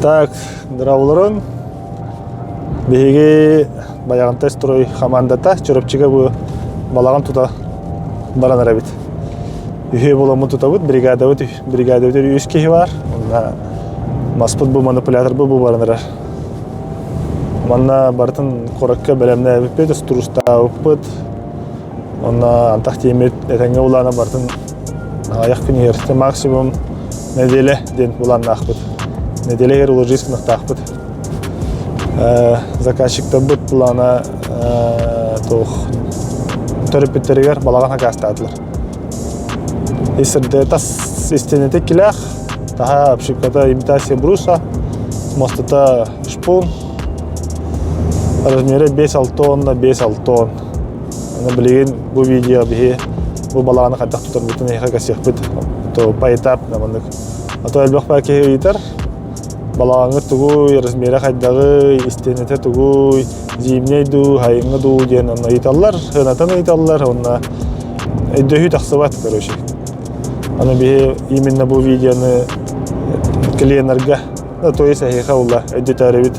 Так, дорооболорун. Биһиги Байаҕантай строй хамаандата Чурапчыга бу балаҕан тута баран эрэбит. Үһүө буоламмыт тутабыт, бригадабыт бригадабыт үс киһи бар. Онно маспыт бу манипуляторбыт бу баран эрэр. Манна барытын куоракка бэлэмнээбиппит, устуруустаабыппыт. Онно антах тиэммит этэҥҥэ улаана барытын аҕыйах күн иһэр. Максимум нэдиэлэ диэн былааннаахпыт. Нэдиэлэ иһэр уложись гыныахтаахпыт. Заказчиктарбыт плана туох төрөппүттэригэр балаҕан акаастаатылар. Исрде тас истиэнэтэ килээх, таһа обшивката имитация бруса, мостата шпун, размера 5-6 уонна 5-6 он. Аны билигин бу видео биһи бу балаҕаны хайдах тутарбытын эһиэхэ кэсиэхпит. То поэтапно маннык. А то элбэх баа киһи ыйытар. Балаҕаҥҥыт тугуй, размера хайдаҕый, истиэнэтэ тугуй, зимняй дуу, сайыҥҥы дуу диэн онно ыйыталлар, сыанатын ыйыталлар, уонна өйдөһүү тахсыбат, короче. Аны биһи именно бу видеоны клиеннарга то есть эһиэхэ ула өйдөтөөрүбүт.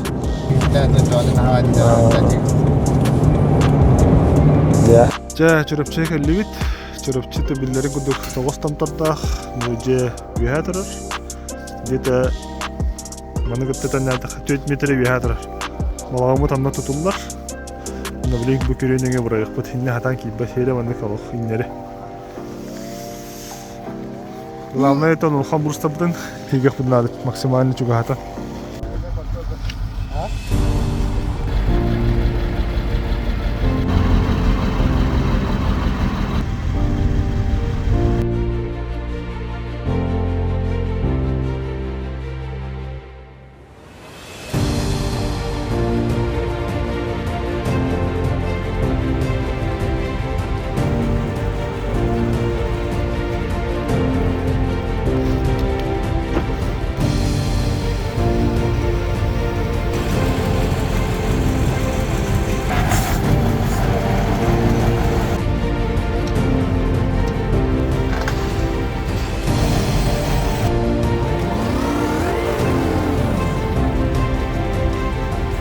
Дьэ, Чурапчыга кэллибит. Чурапчы биллэрин курдук тоҕус томтордоох бу дьиэ үөһэ турар. Где-то маны кытта тэннээтэххэ 4 метр үөһэ турар. Балаҕаммыт онно тутуллар. Онно билигин бу күрүө нөҥүө бырайыакпыт иннэ хатаан киирбэт сиэрэ маннык олох иннэри. Главное это улахан бурстабытын тиийиэхпит наада максимально чугаһата.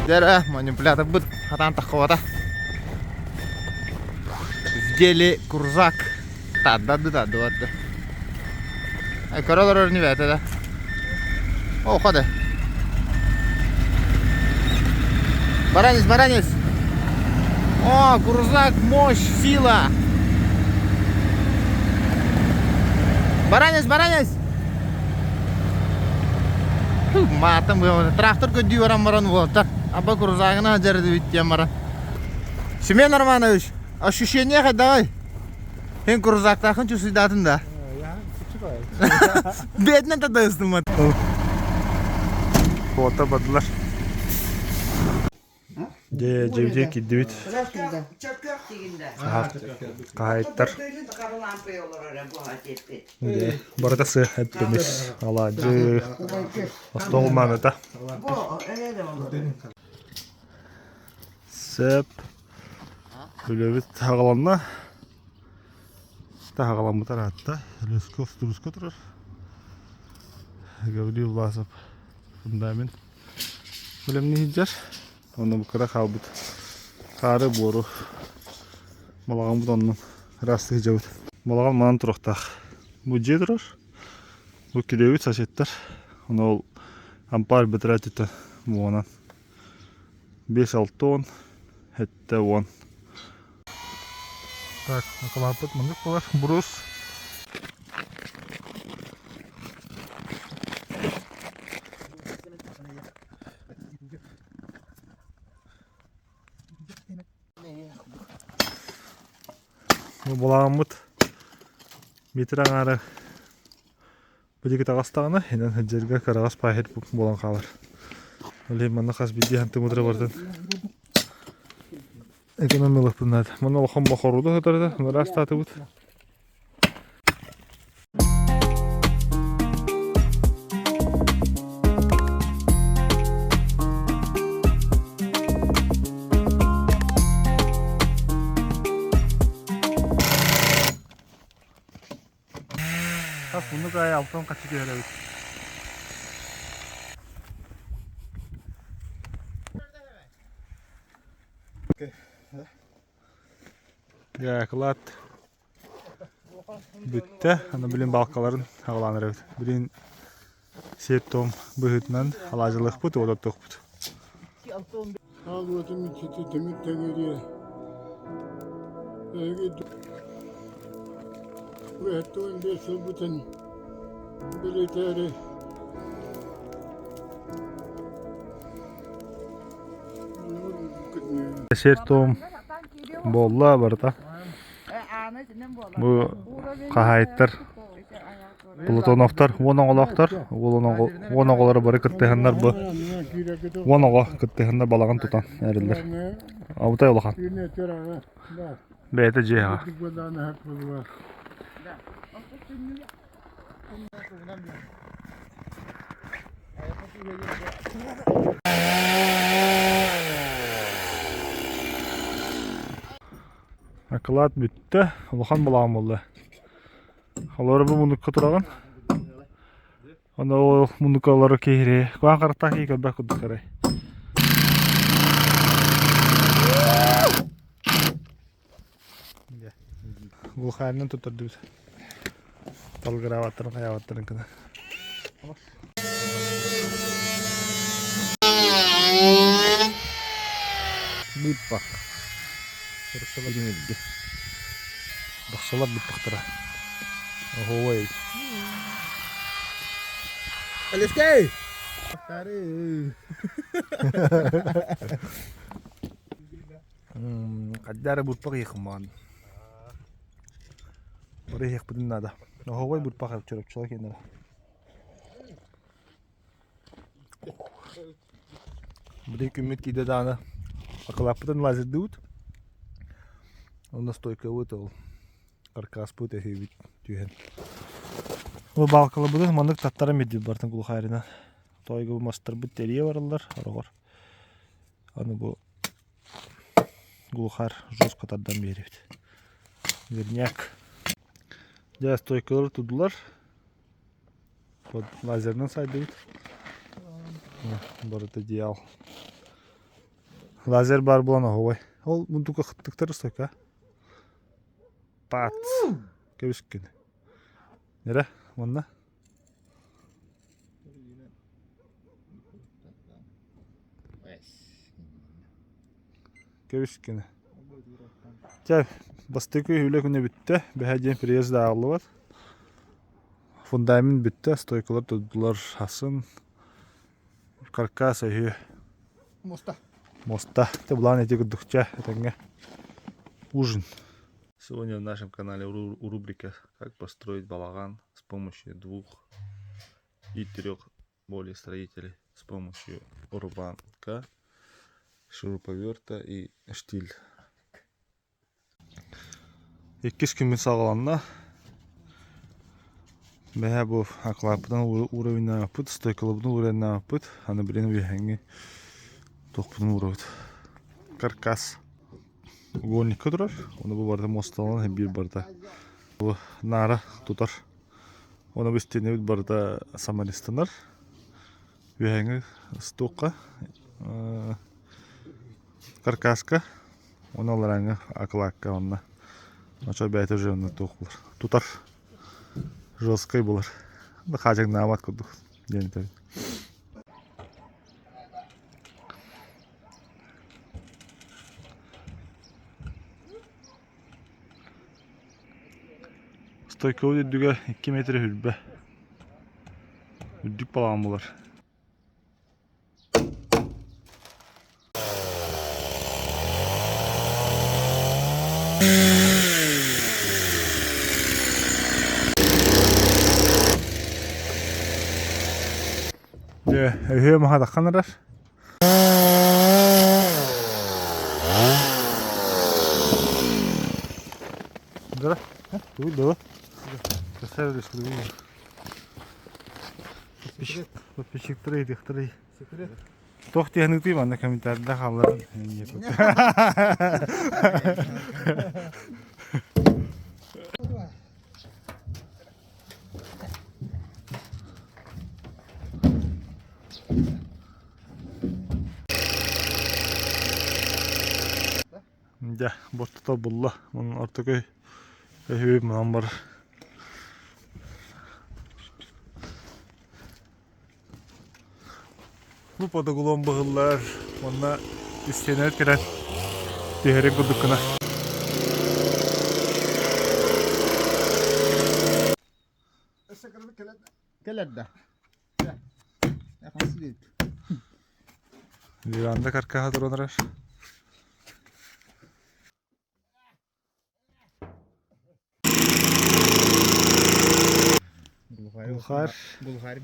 Дьэ, манипуляторбыт хатаан таххыбата. В деле крузак. Тардады тардыбатты. Көрө олорор не бээтэ да. О, ходы. Баранец, баранец. О, крузак, мощь, сила. Баранец, баранец. Маатым трактор көрдүү баран баран уолаттар. Аба крузагына дьэрдибит диэн баран. Семен Романович, ощущение хайдаҕай? Эн крузактаахын чувствуйдаатын да? Бээтинэн тардайыстым. Фото бардылар. Дьэ, дьэбидиэ киирдибит. Хаһаайыттар. Дьэ, барыта сыа эппимис. Алаадьы, остуол мааныта. Сөп. Үлэбит аҕаланна. Таһаҕаламмыта ыраатта. Лесков туруска турар. Гаврил Власов фундамент бэлэмнии сылдьар. Онно бу кыра хаалбыт хаары буору балаҕаммыт оннун ыраастыы сылдьабыт. Балаҕан манан туруохтаах. Бу дьиэ турар. Бу күрүөбүт соседтар. Ону ол ампаар бэтэрээ өттүттэн муонан 5-6 уон, 7 10. Так, акылааппыт маннык буолар. Брус. Бу балаҕаммыт метр аҥаара Билиги таҕыстаҕына, инэн сылдьарга кыраҕас паахир буолан хаалар. Ол иһин манна хас биирдии хантымыытыра барытын экономиялыахпын наада. Манна улахан бохорууда сытар этэ, ыраастаатыбыт. Хас муннук аайы алтан хаччы түһэр эбит. Дьаакылаат бүттэ. Аны билин балкаларын аҕалаан эрэбит. Билин сиэр-туом быһыытынан алаадьылыахпыт, уот оттуохпут. Хаал уотун иччитэ тимир тэҥириэ. Эһиги 75 сылбытын бэлиэтээри Сиэр-туом буолла барыта. Бу хаһаайыттар Платоновтар уон оҕолоохтор, уон оҕолоро бары кыттыһаннар бу уон оҕо кыттыһаннар балаҕан тутан эрэллэр. Абытай улахан. Бэйэтэ дьиэҕэ. Акылаат бүттэ, улахан балаҕан буолла. Олору бу муннукка тураҕын. Онно ол муннукка олору киһири куһаҕан харахтаах киһи көрбөх курдук арай. Глухарынан туттардыбыт. Талгыраабаттарын хайаабаттарын гына. Быыппах. Бахсалар быппахтара. Оһуой. Алексей! Хайда эрэ быппах иэхиммаҕан. Бары иһиэхпитин наада. Оһуобай быппах чоропчула киэннэрэ. Били күммүт киирдэ даҕаны акылааппытын лазердыыбыт. Онно стойкабыт ол каркаспыт өһүөбүт түһэн. Бу баалкаларбытын маннык таттаран биэрдибит барытын глухаринан. Тоойго бу мастарбыт тэрийэ бараллар ороҕор. Аны бу глухарь жестко тардан биэрэбит. Верняк. Дьэ стойкалары тудулар. Вот лазерынан сайдыбыт. Барыта идеал. Лазер баар буолан оһуобай. Ол мундука хыттыктар стойка. Пац. Кэбискин. Нere? Манна? Кэбискин. Чэ, бастакы үлэ күнэ бүттэ. Бэһэ диэн приезд ааҕыллыбат. Фундамент бүттэ, стойкалар турдулар асын, каркас өһүө. Муоста. Муоста. Ты былаан эти курдук чэ, этэҥҥэ. Ужин. Сегодня в нашем канале рубрика «Как построить балаган с помощью двух и трех более строителей с помощью рубанка, шуруповерта и штиль». Иккис күммүт саҕаланна. Бэһээ бу акылааппытын уровеннаабыппыт, стойкаларбытын уровеннаабыппыт. Аны билигин үөһээҥҥи туохпутун уурабыт. Каркас угольникка турар. Ону бу барыта муосталанан биир барыта. Бу наара тутар. Ону бу истиэнэбит барыта самолистанар. Үөһээҥҥи стуокка каркаска уонна алларааҥҥы акылаакка онно очо бэйэтэ уже онно туох булар тутар жесткай булар хаадьаҥнаабат курдук диэн этэбин. Стойковый үрдүгэ 2 метр үрбэ. Үрдүк балаҕан булар. Дьэ, өһүө маһа таххан эрэр. Да, да. Подписчиктары ыйытыахтарый. Туох диэн ыытыы манна комментарийда хаалларан. Дьэ, бортото булла. Онон ортоку өһүө манан бар. Бу подоглон быһыллар уонна истиэнэ кэлэн түһэрин курдук гына. Кэлэр да. Веранда каркаһа туран эрэр. Глухарь. Глухарь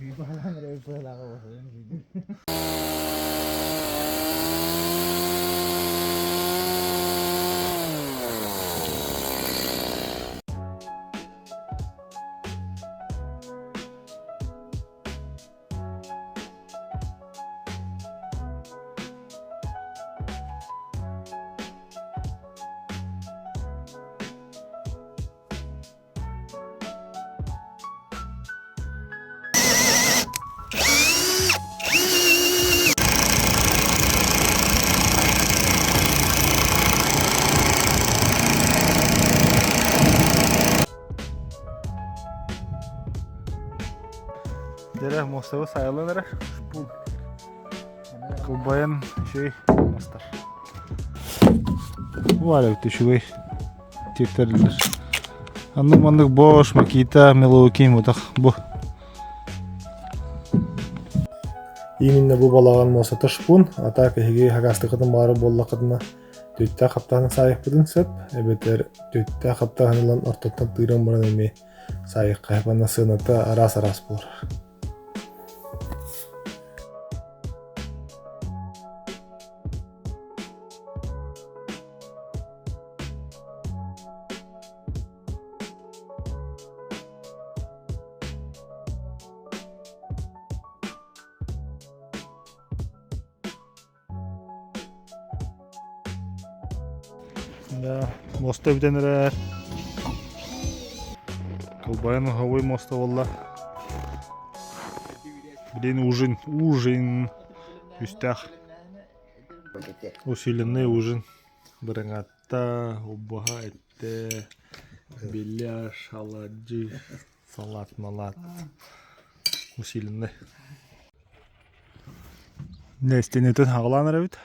Дьэ, муостабы сайылан эрэр. Шпул. Кылбайан үчүгэй мастар. Бу үчүгэй тиэртэрилэр. Аннык маннык Bosch, Makita, Milwaukee мутах бу. Именно бу балаҕан муостата шпун, а так эһиги хакастыкытын баара буоллаххытына түттээх хаптаһын саайыхпытын сөп, эбэтэр түттээх хаптаһын ылан ортоттон тыыран баран эмиэ саайыхха манна сыаната араас-араас буолар. Да, муоста бүтэн эрэр. Колбайан уһовой муоста буолла. Блин, ужин, ужин. Үстэх. Усиленный ужин. Бырыҥатта, убаһа эттэ, беляш, оладьи, салат, малат. Усиленный. Нэстэнэтин хаҕалаан эрэбит.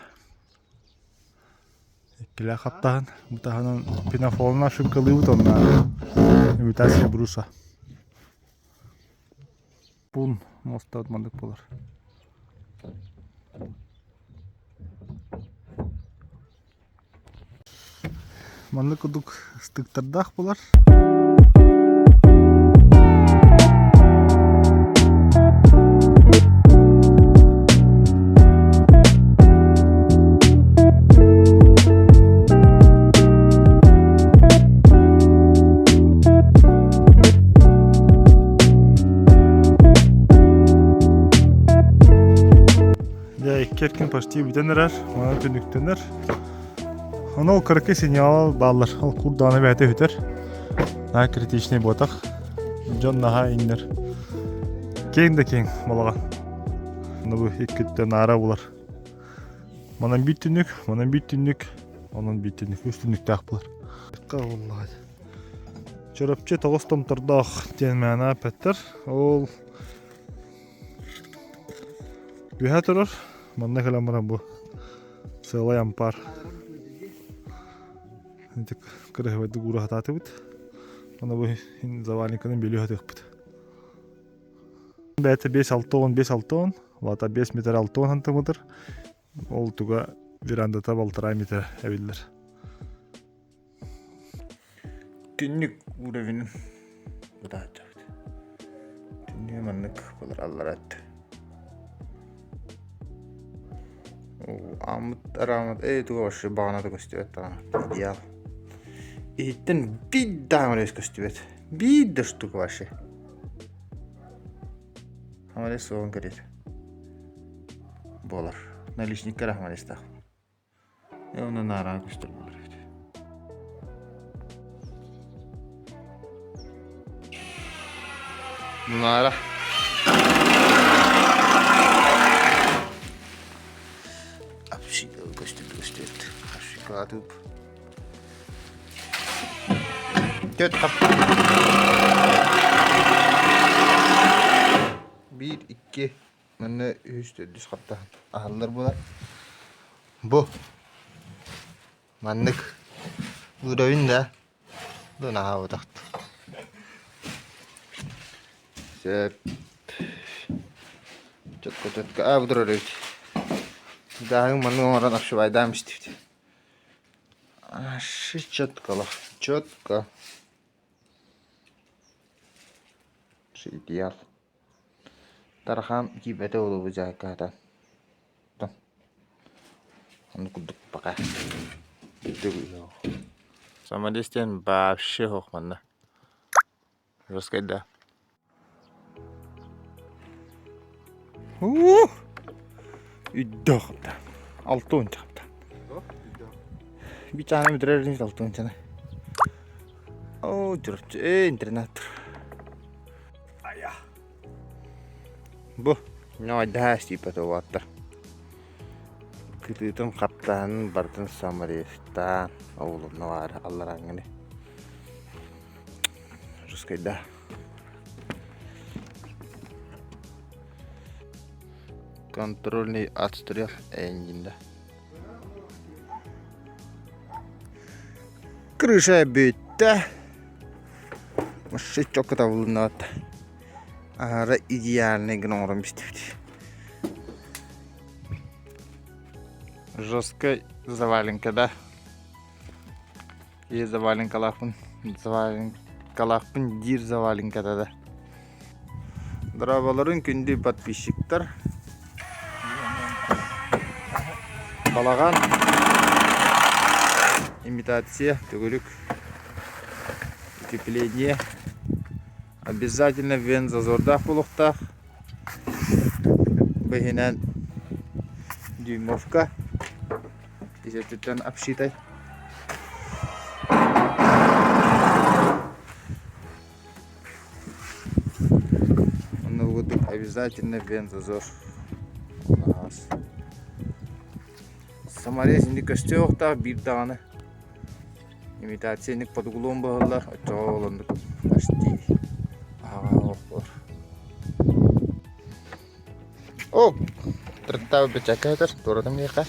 Иккилээх хаптаһын, бу таһынан пенофолун ошибкалыыбыт онно имитация бруса. Пун мостот маннык буолар. Маннык курдук ыстыктардаах буолар. Дьэ, икки эркин почти бүтэн эрэр, манан түнүктэнэр. Ону ол кыракый сигнал бааллар, ол курдаана бэйэтэ үтэр. Наһаа критичный буотах. Дьон наһаа иҥнэр. Киэҥ да киэҥ балаҕан. Ону бу иккиттэн наара булар. Манан биир түннүк, манан биир түннүк, онон биир түннүк, үс түннүктээх булар. Оллаҕай. Чурапчы тоҕус томтордоох диэн мээнэ эппэттэр. Ол Үөһэ турар, манна кэлэн баран бу сыалай ампаар. Ити кыраһыбайдык уура сатаатыбыт. Аны бу заваленканы бүлүү сатыахпыт. Бэйэтэ 5-6 5-6 вата 5 метр 6 сантиметр. Ол туга верандата балтараа метр эбиллэр. Түннүк уровенын бытааччабыт. Түннүгү маннык былыр алларат. Ааммыт арааммыт ээ туга вообще баҕаната көстүбэт даҕаны. Идеал. Иһиттэн биир даҕаны көстүбэт. Биир да штука вообще. Хамалес суоҕун кэриэтэ. Буолар. Наличникка рахмалестаах. Онно наараа көстөр буолар эбит. Мунаара. Апши көстүр көстүр. Апшикалатып. Түөрт хап. Биир, икки, манна үһүс, төрдүс хаптаһын аһаллар буолар. Бу маннык уровень да бу наһаа утахт. Сөп. Четко четко. А, бу турар эбит. Дааһын маннык оҥорон обшивайдаан истибит. Аш четко четко. Идеал. Тархаан киирбэтэ буолуо дьаакаата. Ону курдук пока. Самолет диэн вообще суох манна. Жесткай да. Ух! Үйдөөх да. Алтын чапта. Бичааны бүтэрэр алтын чана. Оо, дьурчу, э, интернат. Бу ньоойдоһо тиийбэтэ уолаттар. Кытыытын хаптаһынын барытын саморезтаан оҕолонно баара алларааҥҥыны. Русскайда. Контрольный отстрел эйингинде. Крыша бүттэ. Чокко табылынна Аһара идеальный гына оҥорон биэрдибит. Жесткай заваленка да. И заваленкалаахпын заваленкалаахпын диир заваленката да. Дорооболорун күндү подписчиктар. Балаҕан имитация төгүрүк утепление Обязательно вен зазордаах буолуохтаах. Быһынан дюймовка. Исөттүттэн обшитай. Онно курдук обязательно вен зазор. Саморез инник көстүөхтаах биир даҕаны. Имитация инник подуглуон быһыллар, оччоҕо ол оннук почти аһаҕаһа олохпор. О, трактабы бэчээккэ сытар, туоратым миэхэ.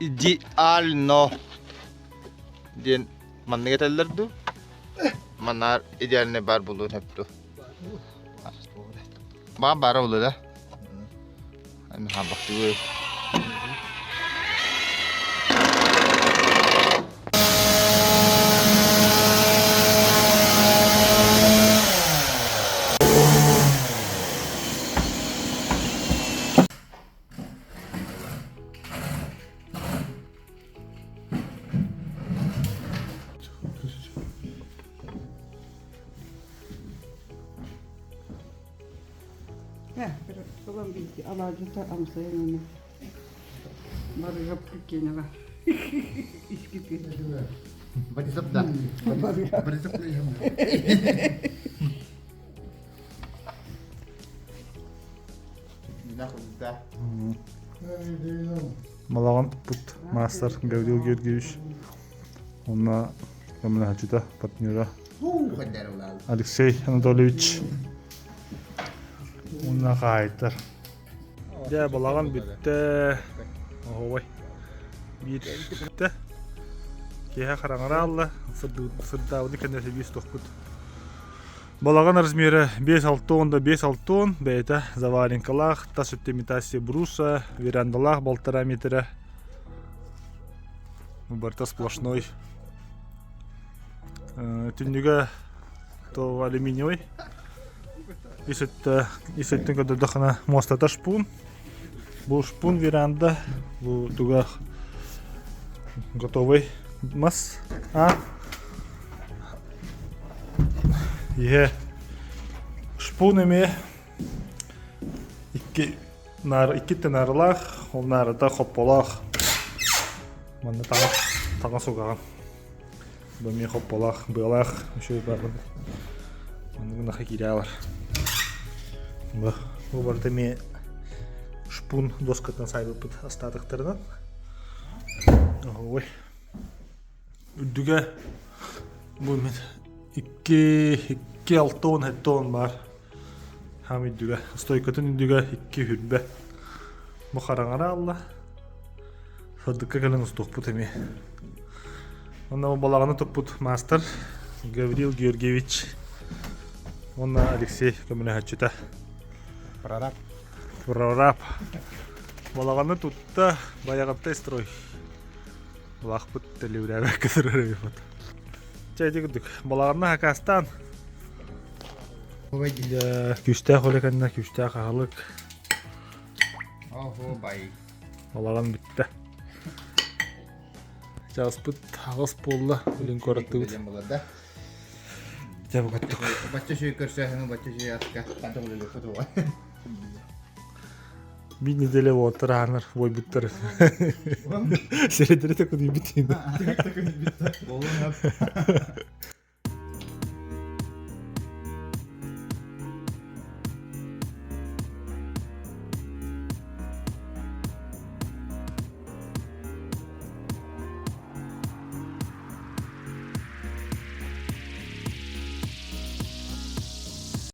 Идеально диэн маннык этэллэр дуу? Манаар идеальный баар буолуон сөп дуу? Баа баара буолуо да? Хаабахтыы. Ылан биирдии алаадьыта амсайан аны барыгап киэнэҕэ искитин Борисов да. Борисов Балаҕан туппут маастар Гаврил Георгиевич уонна көмөлөһөөччүтэ, партнера Алексей Анатольевич уонна хаһаайыттар. Дьэ, балаҕан бүттэ. Оһуобай. Биир бүттэ. Киэһэ хараҥара аалла. Сырдаабыты кэннэ биир тохпут. Балаҕан размера 5-6 да 5-6 бэйэтэ заваренкалаах, тас өттө имитация бруса, верандалаах полтора метра. Барыта сплошной. Түннүгэ то алюминиевый. Ис өттө, ис өттүн көрдөрдөххүнэ муостата шпун. Бу шпун веранда, бу туга готовый мас. А? Иһэ шпун эмиэ икки наар иккиттэн наарылаах, ол наарата хопполоох. Манна таҥас таҥас угаҕын. Бу эмиэ хопполоох, быалаах үчүгэй баар. Маннык гына киирэ Бу бу барыта эмиэ шпун доскатынан сайбыппыт остатоктарынан. Оһуобай. Үрдүгэ бу мин 2 2 6 7 баар. Хам үрдүгэ. Стойкатын үрдүгэ 2 хүрбэ. Бу хараҥара алла. Сырдыкка кэлэн устуохпут эмиэ. Онно балаҕаны туппут маастар Гаврил Георгиевич уонна Алексей көмөлөһөөччүтэ. Прораб. Прораб. Балаҕаны тутта Байаҕантай строй. Улаахпыт төлөбүрээбэккэ турар эбит. Чэ ити курдук балаҕанна хакастаан күүстээх үлэ кэннэ күүстээх аһылык. Охо бай. Балаҕан бүттэ. Чааспыт аҕыс буолла, билин куораттыыбыт. Дьэ бу курдук. Бачча шүй көрсөһүҥ, бачча шүй аска. Биир неделя уолаттар аһанар буойбуттар. Сирэйдэрэ төкүнүйбүт.